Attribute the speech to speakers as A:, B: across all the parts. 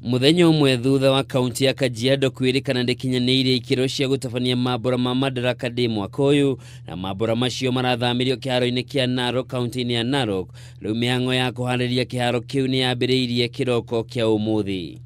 A: Mũthenya ũmwe thutha wa kaunti ya Kajiado kwĩrĩkana ndĩkinyanĩirie ikĩro cia gũtabania mambũra ma Madaraka Day mwaka ũyũ, na mambũra macio marathamĩrio kĩharo-inĩ kĩa Narok kaunti-inĩ ya Narok. Rĩu mĩhang'o ya kũharĩria kĩharo kĩu nĩ yambĩrĩirie kĩroko kĩa ũmũthĩ.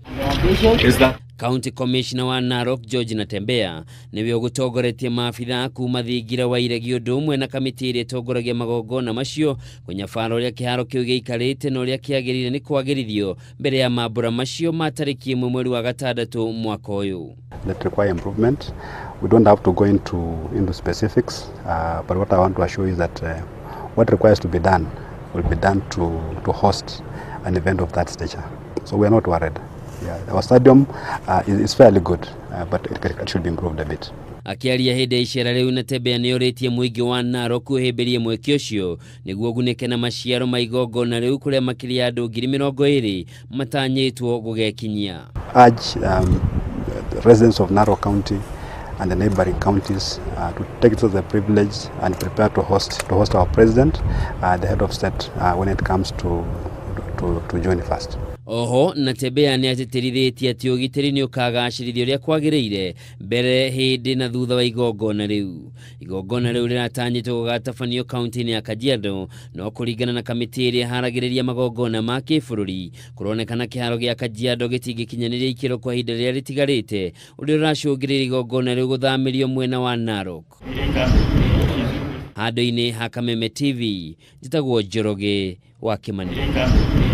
A: County Commissioner wa Narok George Natembeya nĩwe ũgũtongoretie maabitha kuma thingira wa iregi ũndũ ũmwe na kamĩtĩ ĩrĩa ĩtongoragia magongona macio kũnyabara ũrĩa kĩharo kĩu gĩikarĩte na ũrĩa kĩagĩrĩire nĩ kwagĩrithio mbere ya mambũra macio ma tarĩki 1 mweri wa 6 mwaka ũyũ.
B: That require improvement. We don't have to go into specifics, but what I want to assure you is that what requires to be done will be done to host an event of that stature. So we are not worried. Yeah, our stadium is fairly good, but it should be improved a bit.
A: Akĩaria hĩndĩ ya icera rĩu, Natembeya nĩorĩtie mũingĩ wa Narok ũhĩmbĩrie mweke ũcio nĩguo ũgunĩke na maciaro ma igongona rĩu kũrĩa makĩria ya andũ 20,000 matanyĩtwo gũgekinyia.
B: Urge the residents of Narok County and the neighboring counties to take it as a privilege and prepare to host our president, the head of state, when it comes to June 1st.
A: Oho Natembeya nĩ atĩtĩrithĩtie atĩ ũgitĩri nĩ ũkagacĩrithio ũrĩa kwagĩrĩire mbere, hĩndĩ na thutha wa igongona rĩu. Igongona rĩu rĩratanyĩtwo gũgatabanio kaunti-inĩ ya Kajiado, no kũringana na kamĩtĩ ĩrĩa ĩharagĩrĩria magongona ma kĩbũrũri, kũronekana kĩharo gĩa Kajiado gĩtingĩkinyanĩria ikĩro kwa ihinda rĩrĩa rĩtigarĩte, ũrĩa ũracũngĩrĩria igongona rĩu gũthamĩrio mwena wa Narok. Handũ-inĩ ha Kameme TV, njĩtagwo Njoroge wa Kĩmani.